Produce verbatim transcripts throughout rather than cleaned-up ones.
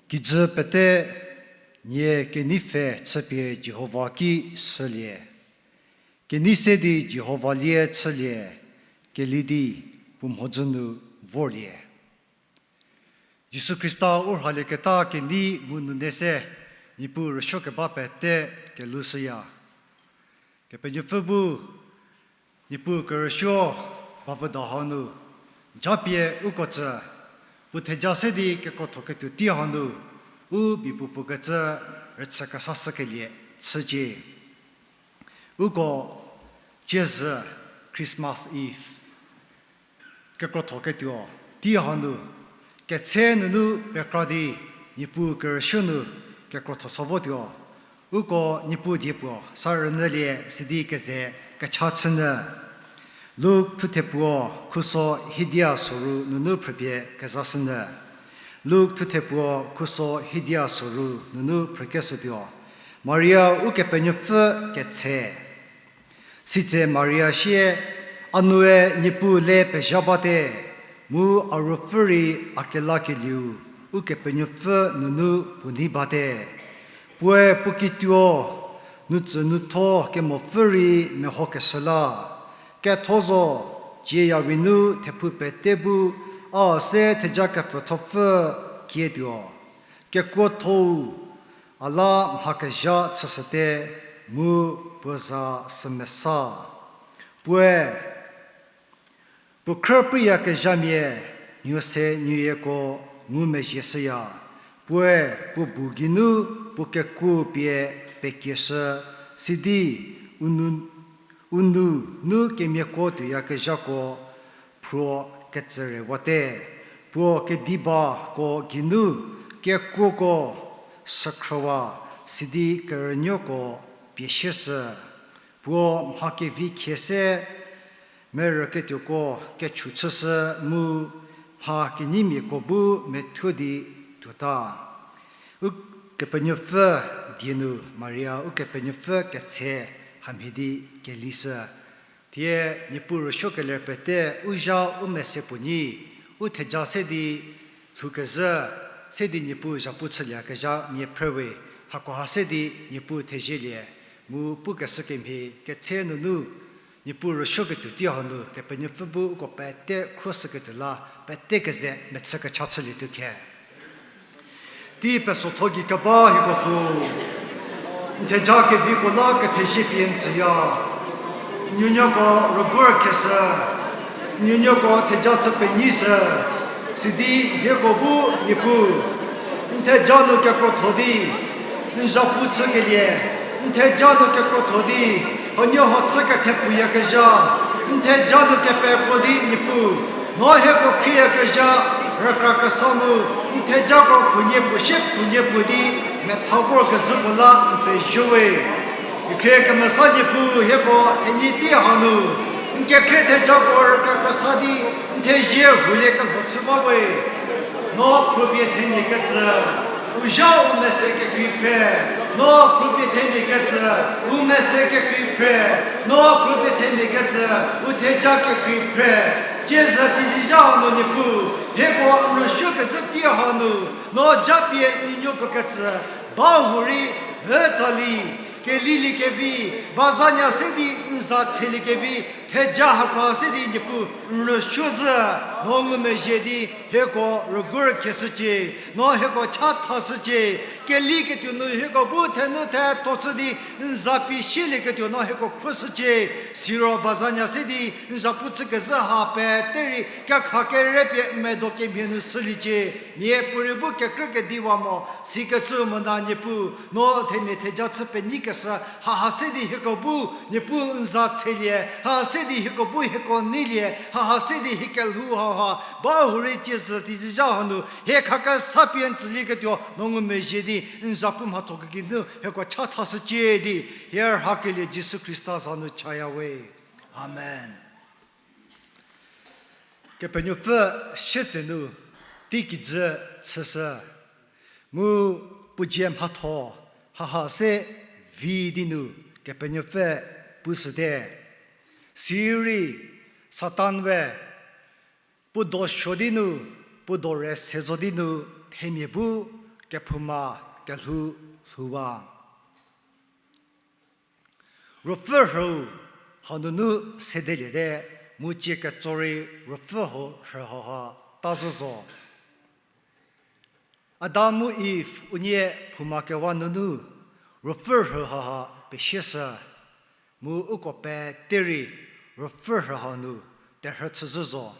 Kijü pete nie kenei pfhe chüpie Jihova ki shülie. Kenei se di Jihova lie chülie, keli di puo mhodzü nu vorlie. Jisu Khrista u rhalieketa kenei mu nune se, Niepuu rüsuokeba pete kelushüya. Kepenuopfü bu, Niepuu kerüsuo bavüdo hanu, japie uko tsü, puo theja se di kekrotho ketuo tei hanu, u mia puopuo kecü rüchü kesa shükelie chücie. Uko ciezü Christmas Eve kekrotho ketuo tei hanu, ketse nunu pekra di Niepuu kerüsuo nu kekrotho sa votuo. Uko Niepuu die puo sa rünyülie sidi keze kecha chünyü. Luk thuthe puo khuso hidia soru nunu phrüpie kezashünyü. Luk thuthe puo khuso hidia soru nunu phrükeshütuo. Maria Ukepenuopfü ketse. Sitse Maria sie, A nue Niepuu le pezha bate, mu a ruopfü rei a kelakelieu Ukepenuopfü nunu puo nei bate. Puoe puo kituo nu tsü nu tho kemopfü rei mehokeshü la. Ketho zo, cieyawi nu thephou pete bu a se theja kepfüthopfü kietuo. Kekuothou a la mha kezha chüshüte, mu puo za sümesa. Puoe puo khrüpriyakezhamia nuose nuoyeko ngumezhie shüya. Puoe puo bu geinu puo kekuo pie pekieshü, sidi u nou, u nou nu kemiako tuoyakezhako phruo ketsüre wate. Puo kedibako geinu kekuoko shükhrüwa, sidi kerünuoko pie sieshü. Puo mha kevi khie se merüketuoko kechu chüshü mu mha kenyimiako bu methuo di tuota. Ukepenuopfü die nu Maria Ukepenuopfü ketse hamhie di kelishü. Thie Niepuu rüsuokeler pete u zha u mese puo nyi, u theja se di lhoukezhü, se di Niepuu zhapu chülieyakezha mia phre we, hakoha se di Niepuu thezielie, mu pukeshü kemhie ketse nunu, Niepuu rüsuoketuo tei hanu Kepenuopfü bu uko pete khruoshüketuo la, pete keze mechü kecha chülietuo khe. Tei pesotho gei keba hieko puo, n theja keviko la kethezie pie n tsüya. N nuonuoko rügur kheshü, n nuonuoko theja chü penyishü, sidi hieko bu Niepuu, n theja nu kekrotho di n zhapu chükelie, n theja nu kekrotho di huoniehuo chü kethepfuyakezha, n theja nu kepekro di Niepuu, no hieko khrieyakezha rükra kesa mu, n thejako khunhie puo sie khunhie puo di metha vorkezhüko la n pezie we. Khrie kemesa Niepuu hieko thenyi tei hanu, n kekhrie thejako rükra kesa di n thezie hulie kelho chü ba we. No khruopie themia kecü, u zha u mese kekrei phre. No khruopie themia kecü, u mese kekrei phre. No khruopie themia kecü, u theja kekrei phre. Ciezü teizie zha hanu Niepuu, hieko n rüsuokezhü tei hanu, no japie n nuonuoko kecü ba hurei, hütsa li, keliliekevi, bazanya se di n za tseliekevi, theja hakoha se di Niepuu n rüsuo zhü, no ngumezhie di hieko rügur kheshücie, no hieko chathashücie, keliketuo nu hieko bu thenu thetho chü di n za pie sielieketuo no hieko khruoshücie, siro bazanya se di n zhapu chükezhü ha pete rei kekha kere pie n medo kemhie nu shüliecie. Miapuorei bu kekrü kediwa mo, sikecü mona Niepuu, no themia theja chü penyikeshü, haha se di hieko bu Niepuu n za tselie, haha se di hieko bu hieko neilie, haha se di hie kelhou hauha ba hurei ciezü teizie zha hanu hie khakesa pie n tsülieketuo no ngumezhie di n zhapu mhatho kekinu hieko chathashücie di, hie rhakelie Jisu Khrista za nu chaya we. Amen. Kepenuopfü sietsenu tei kijü chüshü, mu puo dzie mhatho haha se vi di nu Kepenuopfü pushüte. Sirei Satan we puo do suo di nu, puo do re se zo di nu themia bu kephouma kelhou lhouwa. Ruopfü rhüu hanunu sedeliete, mu tsie ketso rei Ruopfü ho rhü haha ta zhü zo. Adam mu Iv unie phouma kewa nunu Ruopfü rhü haha pesieshü, mu uko pete rei Ruopfü rhü hanu terhü chü zhü zo.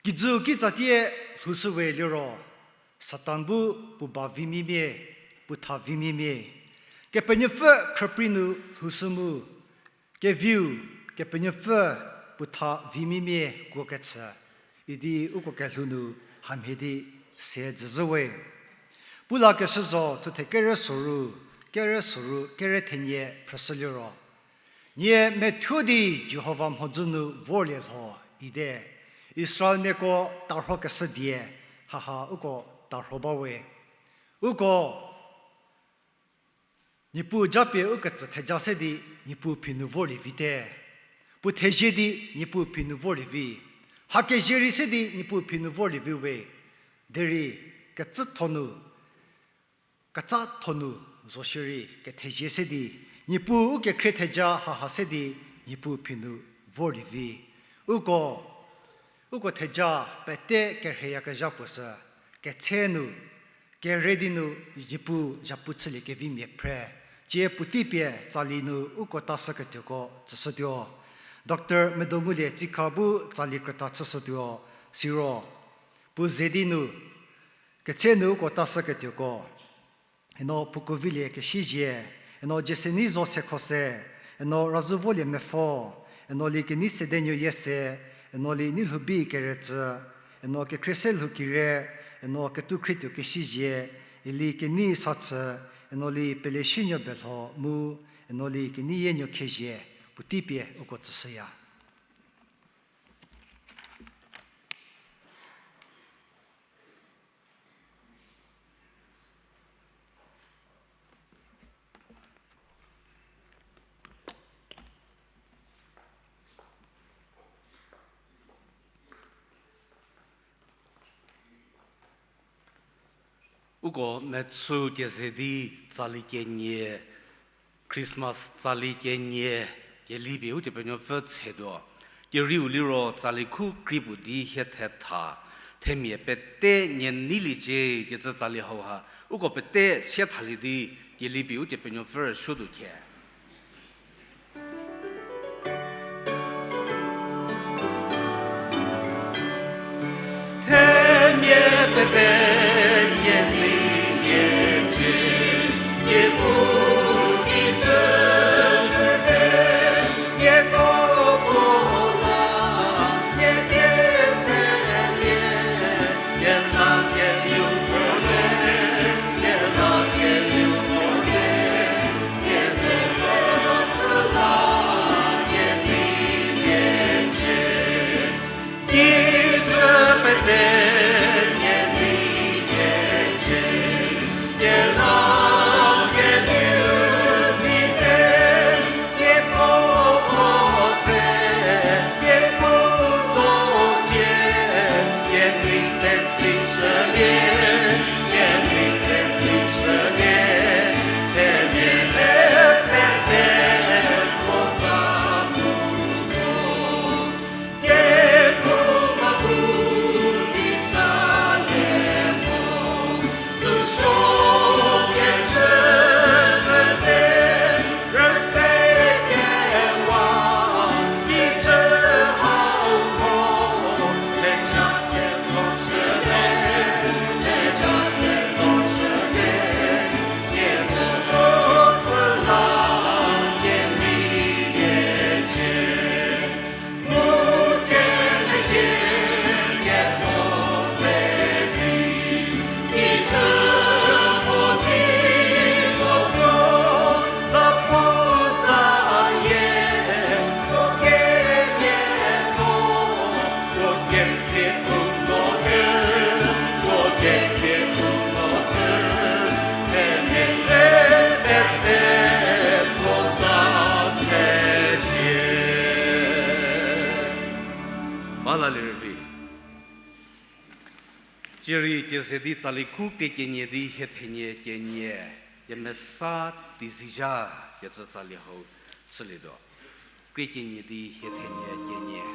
Kijüu kitsatie lhoushüwe liro, Satan bu puo ba vimiamia, puo tha vimiamia, Kepenuopfü khrüprei nu lhoushü mu, keviu Kepenuopfü puo tha vimiamia kuokechü, idi uko kelhou nu hamhie di se dzüzhüwe. Pu lakeshü zo thuthe kere soru, kere soru, kere thenie phrüshü liro, nie methuo di Jihova mhodzü nu vorlie lho ite, Israelmiako tarhokeshü die, haha uko tarho bawe. Uko Niepuu japie uketsü theja se di Niepuu phi nu vorlie vite. Puo thezie di Niepuu phi nu vorlie vi. Hakezie rei se di Niepuu phi nu vorlie viwe. Derei kecütho nu, kecütho nu zo shierei kethezie se di Niepuu ukekhrie theja haha se di Niepuu phi nu vorlie vi. Uko, uko theja pete kerheiyakezha puo sü, ketse nu, kere di nu Niepuu zhapu chülie kevimia phre. Tsie puotei pie tsali nu uko tashüketuoko tsüshütuo. Doctor Medongulie Tsikha bu tsali krüta chüshütuo, siro puo ze di nu, ketse nu uko tashüketuoko, eno Phukovilie Kesizie, eno Jesenizo Sekhose, eno Razüvolie Mepfo, eno Liekenei Sedenuo Yiese, eno Lieneilhoubi Keretsü, eno Kekhriese Lhoukire, eno Ketukhrietio Kesizie, Liekenei Sachü, eno Liepeleshünuo Belho mu, eno Liekenei Yienuo Khezhie, puotei pie uko tsüshüya. Uko mechü keze di tsali kenie, Christmas tsali kenie, kelipie Ukepenuopfü tshetuo. Kerieu liro tsali khu kri puo di hie thetha, themia pete nie neiliecie kecü tsali hauha, uko pete sie thalie di, kelipie Ukepenuopfü rüsuotuo khie. Themia pete nie neiliecie, Niepuu ki chüte, nieko puo la, nie kieselie, nie la keliu vorte, nie la keliu vorte, nie Sirei keze di tsali khu krie kenie di hie thenie kenie, kemesa teizizha kecü tsali hau chülietuo. Krie kenie di hie thenie kenie.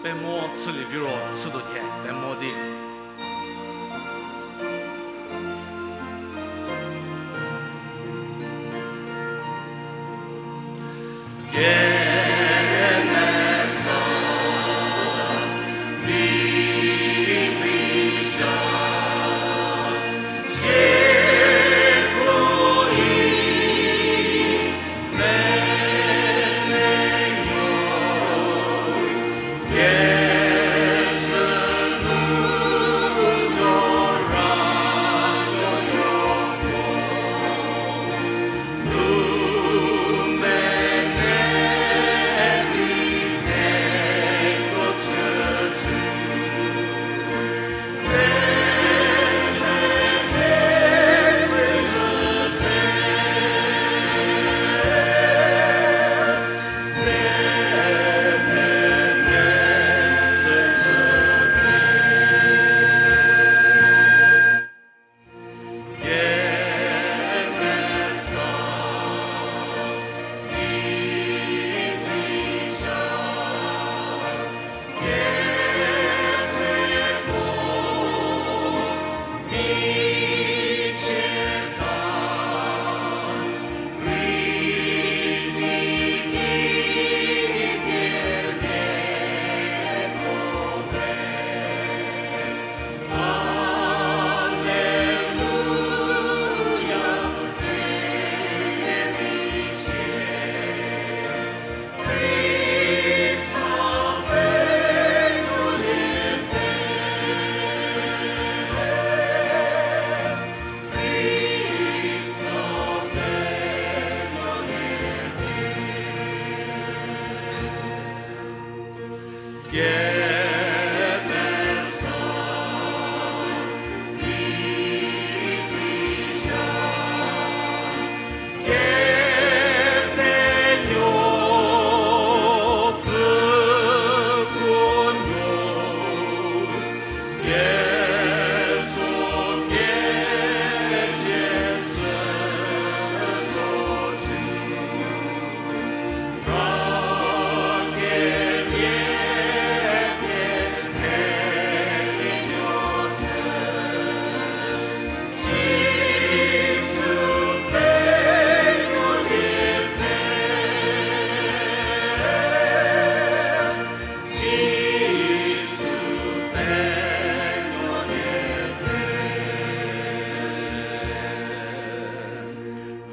Pemo chülie viro chütuo thie, pemo di.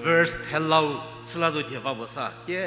Verse thelau chüla do die va puo sa. Ke.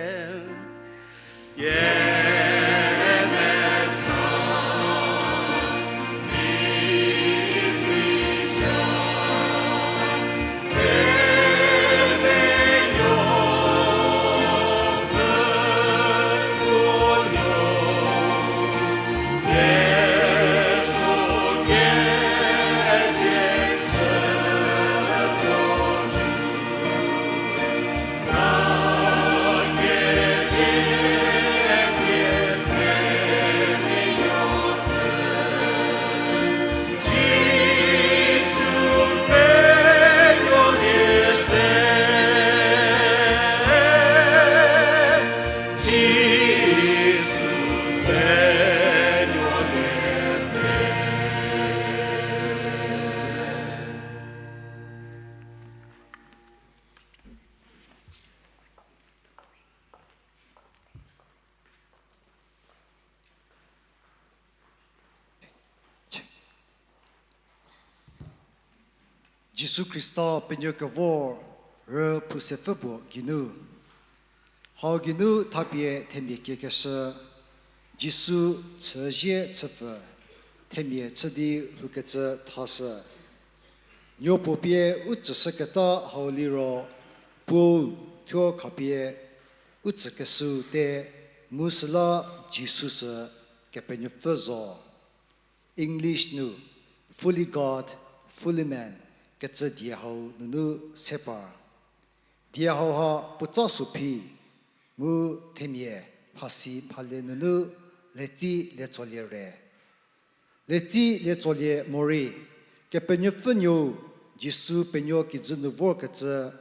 Jisu Khrista penuo kevor rüphu sepfü puo geinu. Hau geinu thapie themia kiekeshü, Jisu chüzie chüpfü, themia chü di lhoukecü thashü. Nuopuo pie u tsüshüketa hau liro, puou thuo khapie u tsükeshüu te, mu süla Jisu sü Kepenuopfü zo. English nu, fully God, fully man kecü die hau nunu se par. Die hauha puotsa sü phi, mu themia mhasi mhale nunu Letsi letsolie re. Letsi letsolie morei, Kepenuopfü Nuou, Jisu penuo kijü nu vorkecü,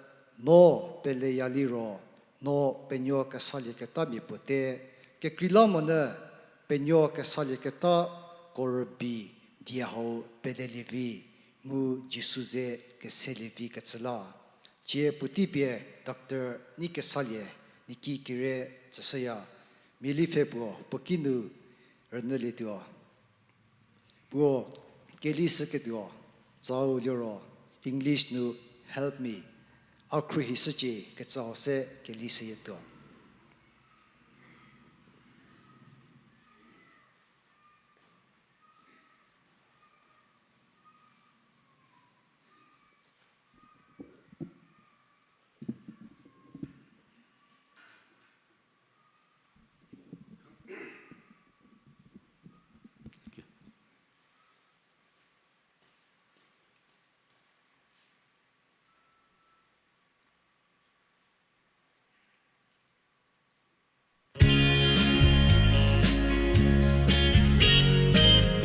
no peleya liro, no penuo kesalieketa mia puo te, kekreilamonyü penuo kesalieketako rübei die hau pelelie vi, mu Jisu ze keselie vi kecü la. Cie puotei pie Doctor Neikesalie, niki kire tsüshüya, mia lipfhe puo puo kinu rünyülietuo. Puo kelishüketuo, tsau liro English nu help me, a khruohishücie kecü hau se kelishüyetuo.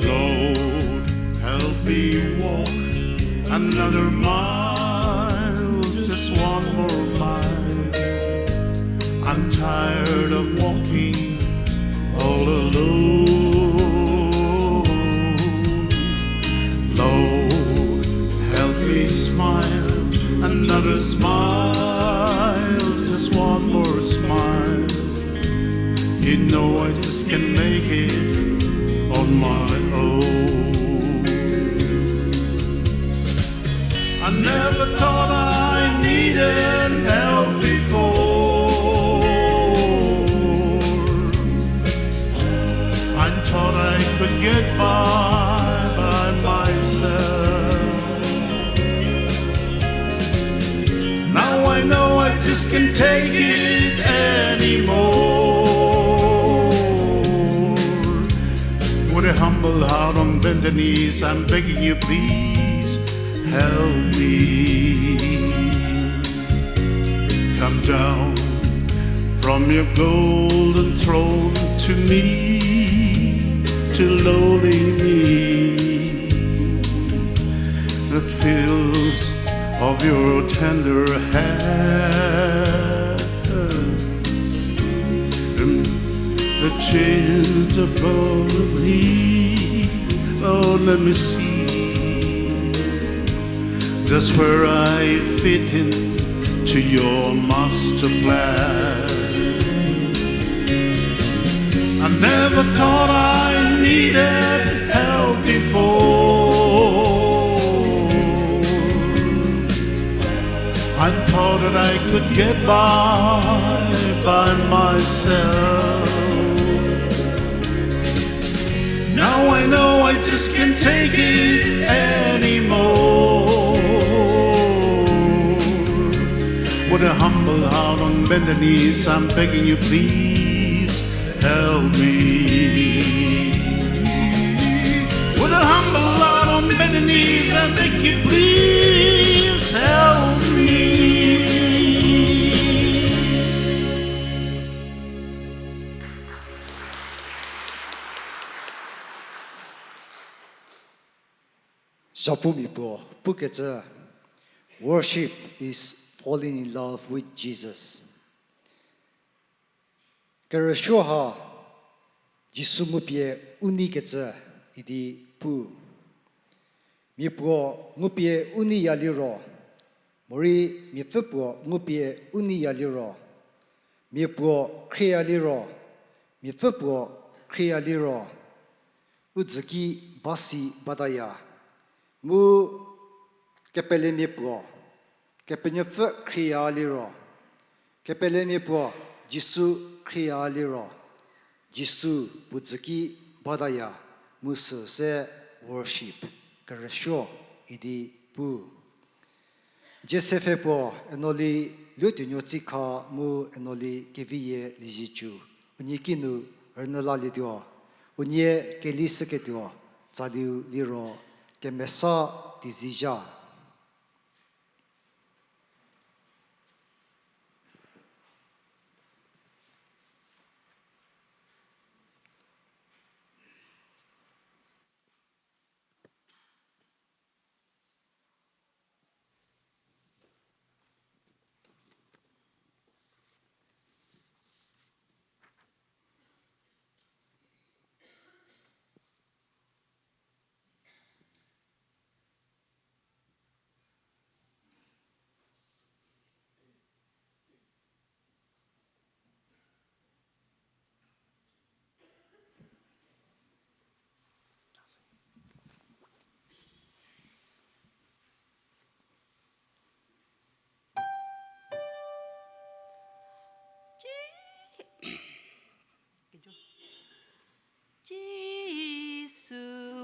Lord, help me walk another mile, just one more mile. I'm tired of walking all alone. Lord, help me smile, another smile, just one more smile. You know I just can't make it on my own. I never thought I needed help before. I thought I could get by by myself. Now I know I just can't take it anymore. With a humble heart on bended knees, I'm begging you, please help me. Come down from your golden throne to me, to lowly me, that feels of your tender hand, and the change of all of me. Oh, let me see just where I fit into your master plan. I never thought I needed help before. I thought that I could get by by myself. Now I know I just can't take it anymore. With a humble heart on bended knees, I'm begging you, please help me. With a humble heart on bended knees, I beg you, please help me. Zhapumia puo pukecü, Worship is falling in love with Jesus. Kerüsuo ha Jisu ngupie u neikecü idi pu. Mia puo ngupie u neiya liro, morei miapfü puo ngupie u neiya liro, mia puo khrieya liro, miapfü puo khrieya liro, u dzüki ba si bataya. Mu kepelemia puo, Kepenuopfü khrieya liro, kepelemia puo Jisu khrieya liro, Jisu puo dzüki bataya, mu süse worship, kerüsuo idi pu. Joseph-e puo eno li Luotuonuo Tsikha mu eno li Keviyie Liezietsu, unie kinu rünyülalietuo, unie kelishüketuo, tsaliu liro kemesa tizizha.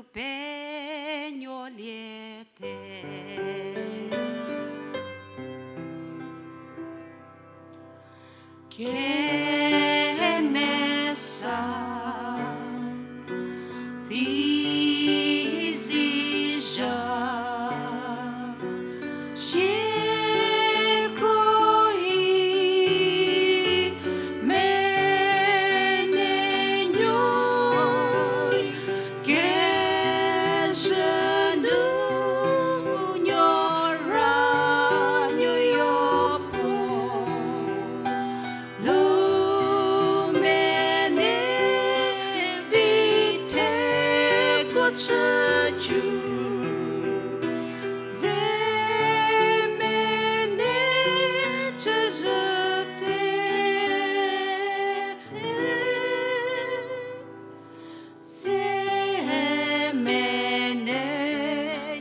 penuoliete. Kemesa di zizha, shie krohi menenuoi, kezhü nu nuo ra nuoyo puo, lu mene vi thegu chücü, ze mene chüzhüte. Ze mene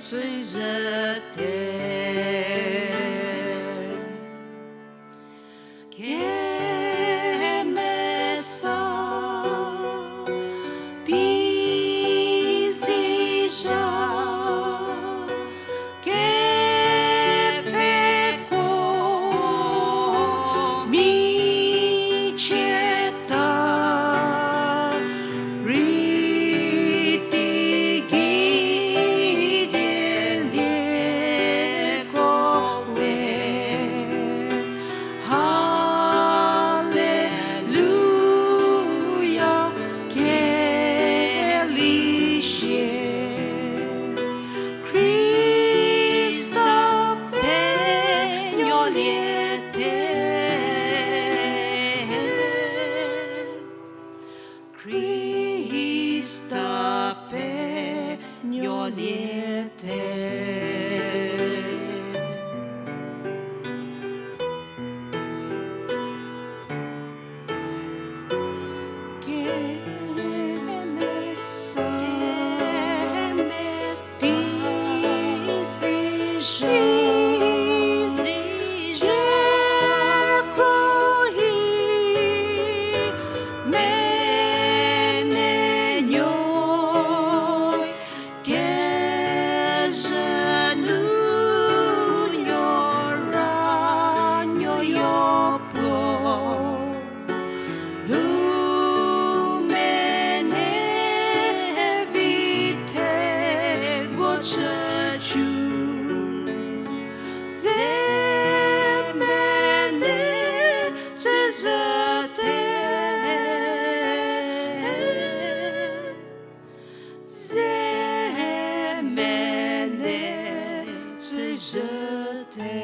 chüzhüte. Kemesa di zizha, kepfheko michieta, rei teigei dielieko we. Haleluya, keli shie. Khrista penuoliete. Khrista penuoliete. Kemesa, kemesa, di zizha, di zizha, krohi menenuoi, kezhü nu nuo ra nuoyo puo, lu mene vi thegu chücü, ze mene chüzhüte. Ze mene chüzhüte.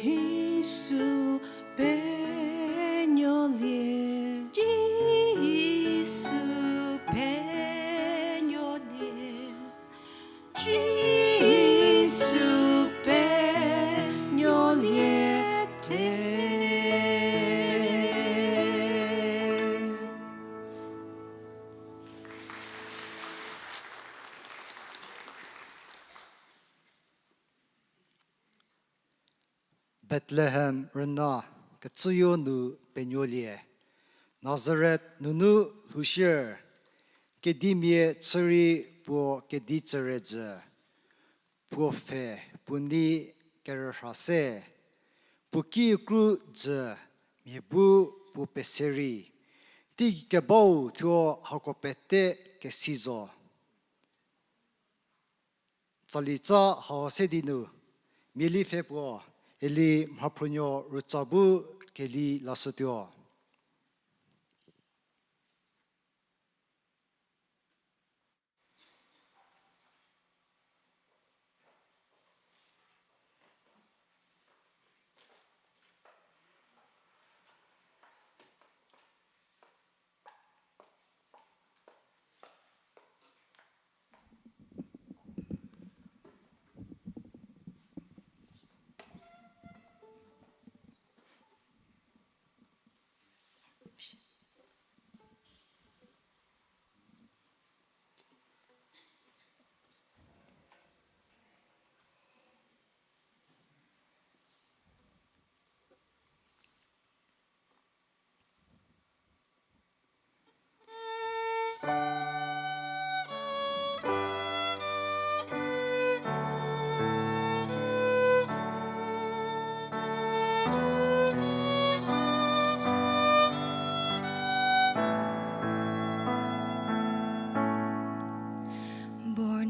Jisu penuolie. Jisu penuolie. Jisu penuoliete. Bethlehem rüna kecüyo nu penuolie, Nazareth nunu lhoushie, kedimia chü rei puo kedi tsüre jü, puo pfhe puo nei kerührha se, puo ki kru jü mia bu puo pese rei, teikebau thuo hako pete kesi zo. Tsali tsa hau se di nu, miali pfhe puo, eli mhaphruonuo rütsa bu keli lashütuo.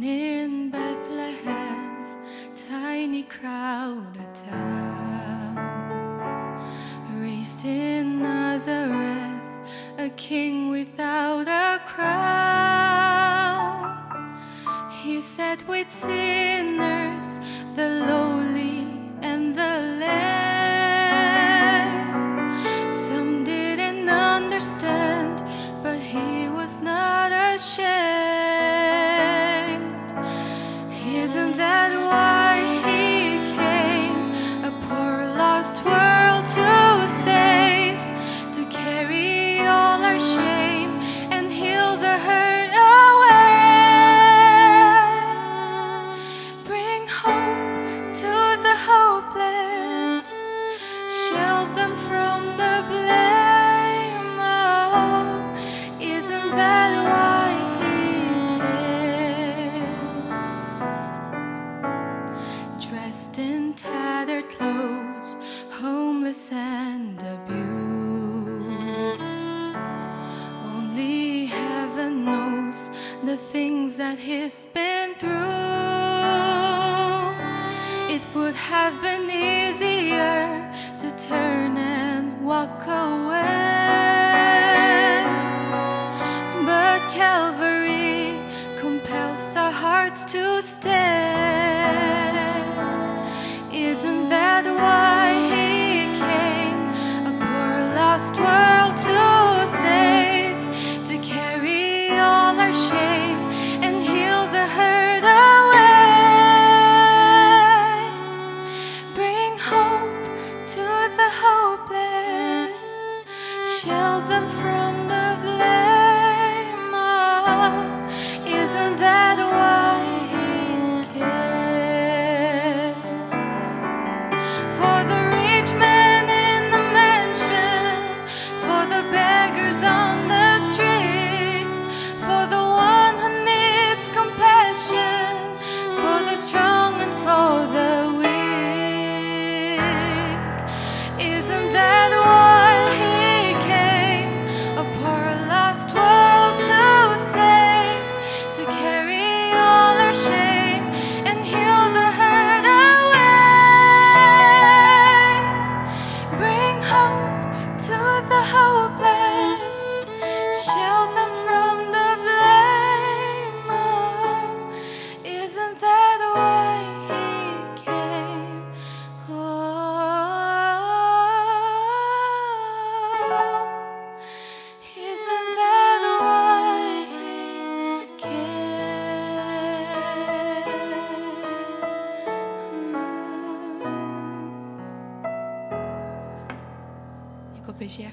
In Bethlehem's tiny crowded town, raised in Nazareth, a king without a crown. He sat with sinners, the lowly and the lame. Some didn't understand, but he was not ashamed. Isn't that why he came, a poor lost world to save, to carry all our shame and heal the hurt away? Bring hope to the hopeless, shield them from the blame. Oh, isn't that why he came? Dressed in tattered clothes, homeless and abused. Only heaven knows the things that he's been through. It would have been easier to turn and walk away, but Calvary compels our hearts to stay. Isn't that why he came, a poor lost world to save, to carry all our shame and heal the hurt away? Bring hope to the hopeless, shield them from the blame. Oh, isn't that why he came? For the rich man in the mansion, for the beggars on the street, for the one who needs compassion, for the strong and for the weak. Isn't that why he came? A poor lost world to save, to carry all our shame and heal the hurt away. Bring hope to the hopeless, shield them from the blame. Oh, isn't that why he came? Oh, isn't that why he came? Nieko pezie.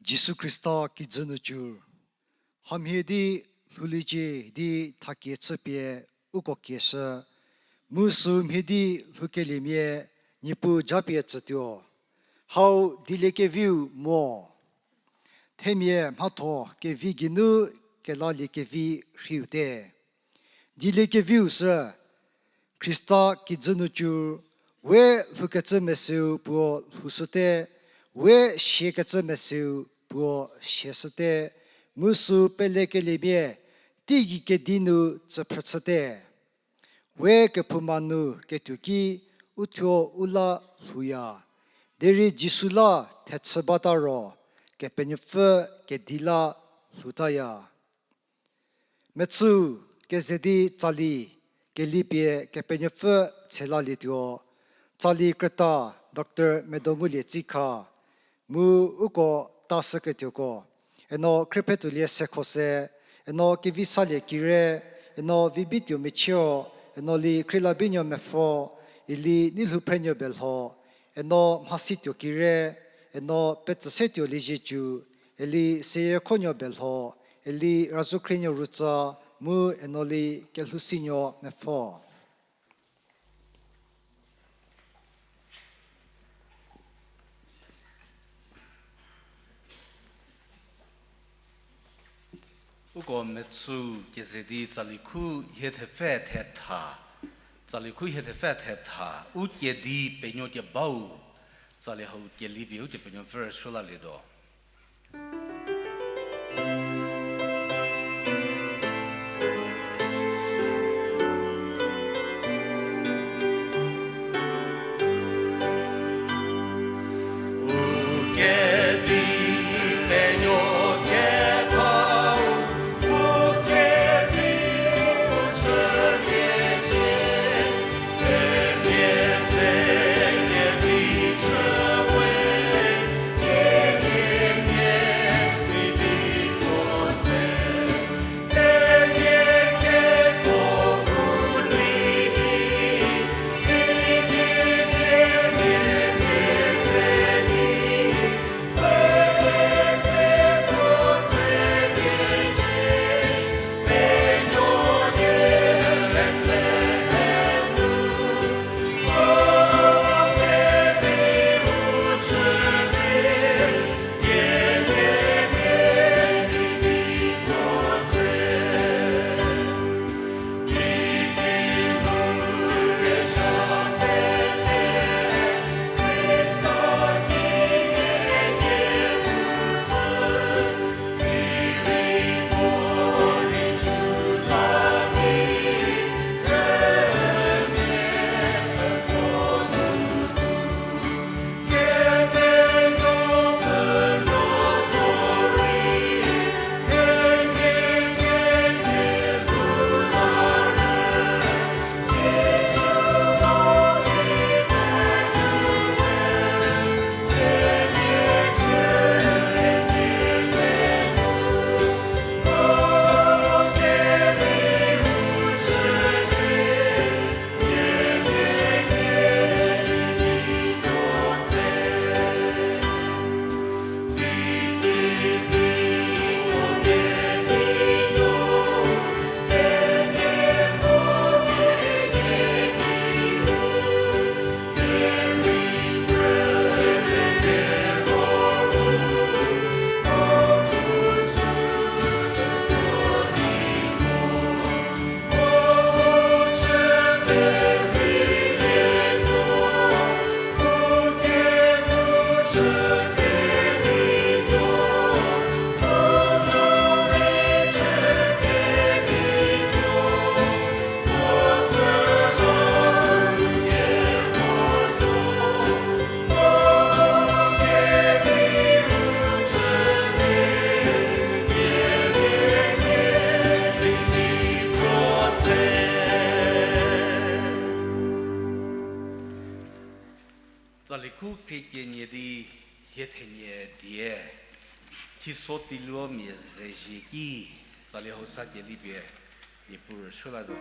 Jisu Khrista kijü nu cü, hamhie di lhouliecie di thakie chüpie uko kieshü, mu sü mhie di lhoukeliemia Niepuu japie tsütuo. Hau dieliekeviu mo. Themia mhatho kevi geinu kelaliekevi rhiute. Dieliekeviu sü Khrista kijü nu cü, we lhoukecü meseu puo lhoushüte, we siakecü meseu puo siashüte, mu sü pelekeliemia teigei kedi nu tsüphrü chüte. We kephouma nu ketuo ki uthuo u la lhouya, derei Jisu la thechü bata ro Kepenuopfü kedi la lhoutaya. Mechüu keze di tsali kelipie Kepenuopfü tshelalietuo. Tsali krüta Doctor Medongulie Tsikha, mu uko tashüketuoko, eno Khriephetholie Sekhose, eno Kevisalie Kire, eno Vibituo Mechio, eno Li Khrielabinuo Mepfo, ili Neilhouphrenuo Belho, eno Mhasituo Kire, eno Petsüsetuo Liezietsu, eli Seyiekhonuo Belho, eli Razoukhrinuo Rutsa, mu eno Li Kelhousinuo Mepfo. Uko mechüu keze di tsali khu hie thepfü thetha, tsali khu hie thepfü thetha, u kedi penuo kebau, tsali hau kelipie Ukepenuopfü rüsuo lalietuo. Tsali khu krie kenie di hie thenie die, thiso tiluo mia ze zhie ki, tsali hau sa kelie pie, Niepuu rüsuo latuo.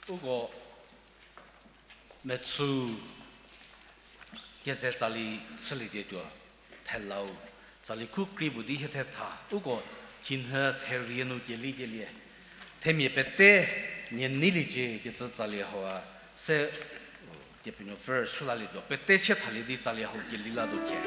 Uko mechü keze tsali chülieketuo, thelau, tsali khu krei puo di hie thetha, uko thinhü therie nu kelikelie, themia pete nie neiliecie kecü tsali hau-a se, Kepenuopfü sülalietuo, pete sie thalie di tsali hau keli latuo cie.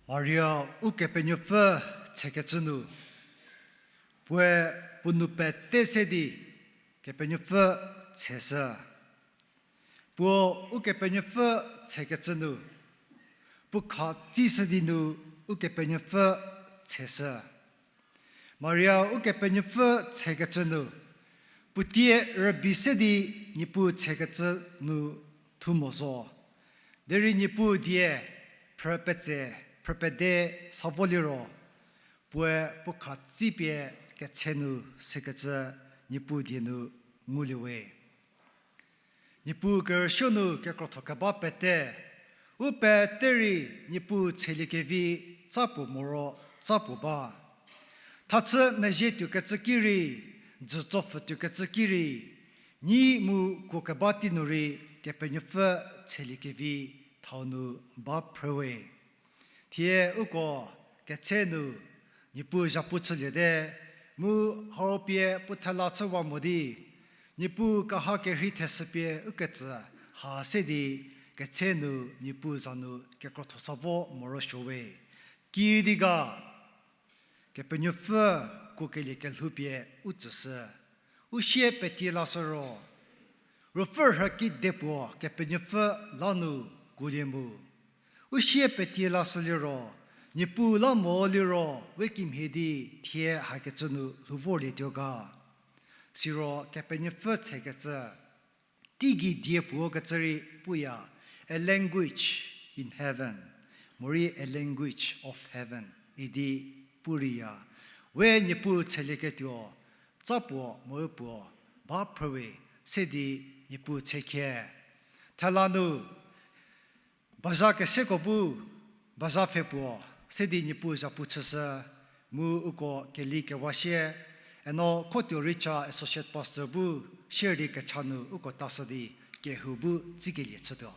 Maria Ukepenuopfü tsekecü nu, puoe puo nou pete se di Kepenuopfü tseshü. Puo Ukepenuopfü tsekecü nu, puo kha tsishü di nu Ukepenuopfü tseshü. Maria Ukepenuopfü tsekecü nu, puo tie rübei se di Niepuu tsekecü nu thu mo zo. Derei Niepuu die phrü petse, phrü pede sa vo liro, puoe puo kha tsipie ketse nu sekecü Niepuu die nu ngulie we. Niepuu kerüsuo nu kekrotho keba pete, u pete rei Niepuu tseliekevi tsa puo moro tsa puo ba. Thachü mezhie tuokecü ki rei, dzütsopfü tuokecü ki rei, nyi mu kuo keba tei nu rei Kepenuopfü tseliekevi thau nu ba phrüwe. Thie uko ketse nu Niepuu zhapu chüliete, mu hau pie puo thela chüwa mo di, Niepuu kaha kerhei theshü pie ukecü ha se di ketse nu Niepuu za nu kekrotho sa vo morosuo we. Kiüdi ga, Kepenuopfü kuokelie kelhou pie u tsüshü. U sie petie lashü ro, Ruopfü rhü kidepuo Kepenuopfü la nu kuolie mu. U sie petie lashü liro, Niepuu la mo liro, we kimhie di thie hakecü nu lhou vorlietuo ga. Siro Kepenuopfü tsekecü, teigei die puo kecü rei puya, a language in heaven, morei a language of heaven idi pu reiya. We Niepuu tselieketuo tsa puo morei puo ba phrüwe se di Niepuu tsekhie. Thela nu bazha keseko bu bazha pfhe puo se di Niepuu zhapu chüshü. Mu uko keli kewa sie, eno Khotuo Richa Associate Pastor bu share di kecha nu uko tashü di kehou bu tsikelie chütuo.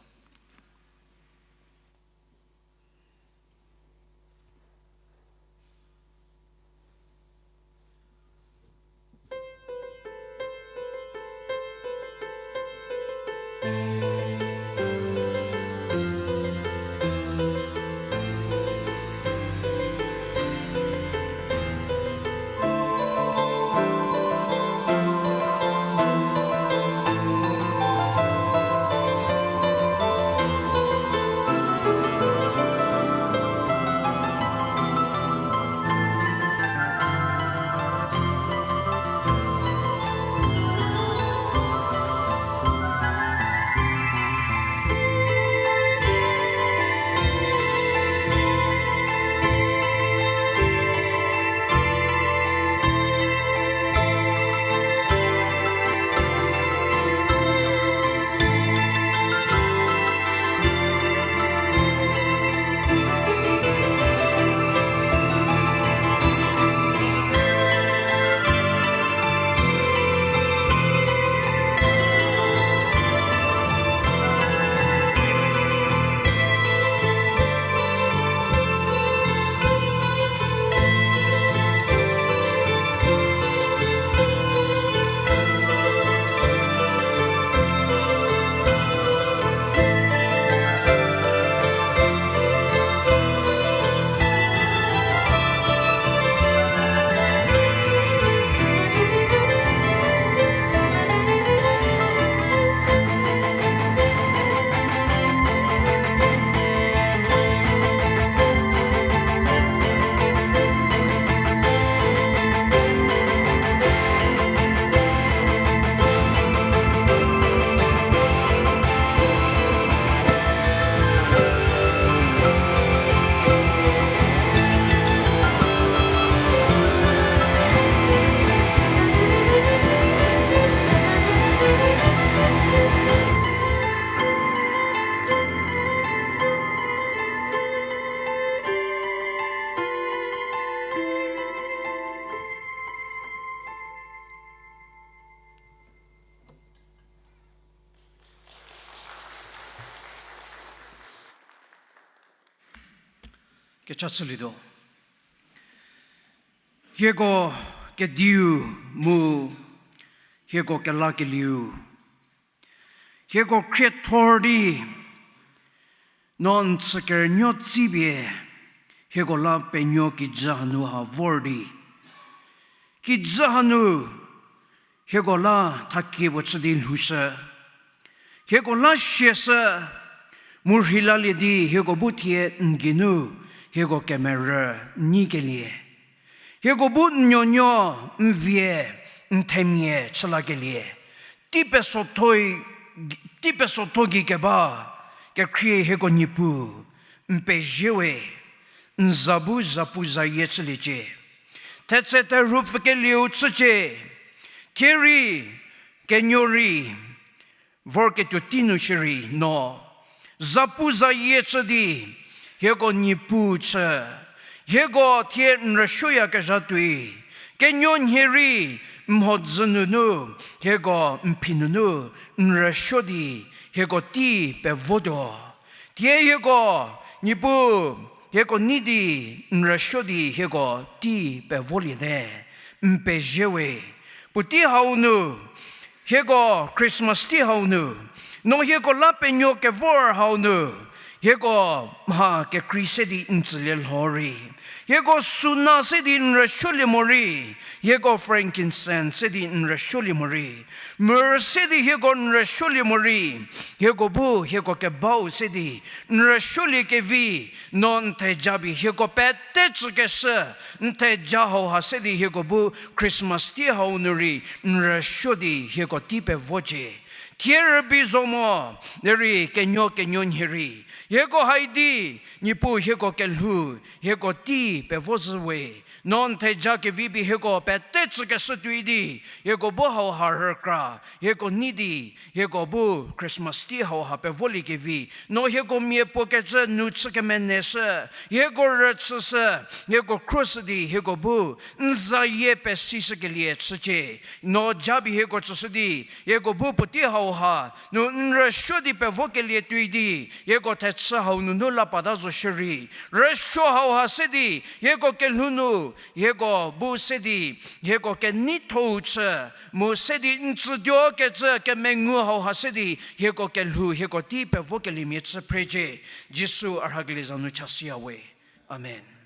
Kecha chülietuo. Hieko kediu mu hieko kelakelieu. Hieko khriethor di, no n chükerünuo tsipie, hieko la penuo kijü hanu ha vor di. Kijü hanu, hieko la thakie puo chü di lhoushü. Hieko la siashü, mu rheilalie di hieko bu thie n geinu, hieko kemerü nyikelie. Hieko bu n nuonuo, n vie, n themia chülakelie. Tei pesotho, tei pesotho gei keba, kekhrie hieko Niepuu, n pezie we, n za bu zapuzayie chüliecie. Thetse therhu pfükelieu chücie, thie rei, kenuo rei, vorketuo tei nu shierei no, zapuzayie chü di, hieko Niepuu chü, hieko thie n rüsuoyakezha tuoi, kenuo nhie rei, mhodzü nunu, hieko n phi nunu, n rüsuo di, hieko tei pevotuo. Thie hieko, Niepuu, hieko nei di, n rüsuo di, hieko tei pevoliete, n pezie we. Puotei hau nu, hieko Christmas tei hau nu, no hieko la penuo kevor hau nu, hieko mha kekrei se di n tsülie lho rei, hieko suna se di n rüsuolie morei, hieko frankincense se di n rüsuolie morei, myrrh se di hieko n rüsuolie morei, hieko bu hieko kebau se di n rüsuolie kevi, no n theja pie hieko pete tsükeshü, n theja hauha se di hieko bu Christmas tei hau nu rei n rüsuo di hieko tei pevocie. Thie rübei zo mo, derei kenuo kenuo nhie rei. Hieko hai di, Niepuu hieko kelhou, hieko tei pevo zhü we. No n theja kevi pie hieko pete chükeshü tuoi di, hieko bu hauha rükra, hieko nei di, hieko bu Christmas tei hauha pevolie kevi. No hieko mia puo kecü nu chü kemeneshü, hieko rüchüshü, hieko khruoshü di, hieko bu n zayie pesishükelie chücie. No japie hieko tsüshü di, hieko bu puotei hauha nu n rüsuo di pevokelie tuoi di, hieko thechü hau nunu la pata zo shierei. Rüsuo hauha se di, hieko kelhou nu, hieko bu se di, hieko keneithou chü, mu se di n tsütuo kecü kemengu hauha se di, hieko kelhou, hieko tei pevokeliemia chü phrecie. Jisu a rhakelie za nu chashüya we. Amen.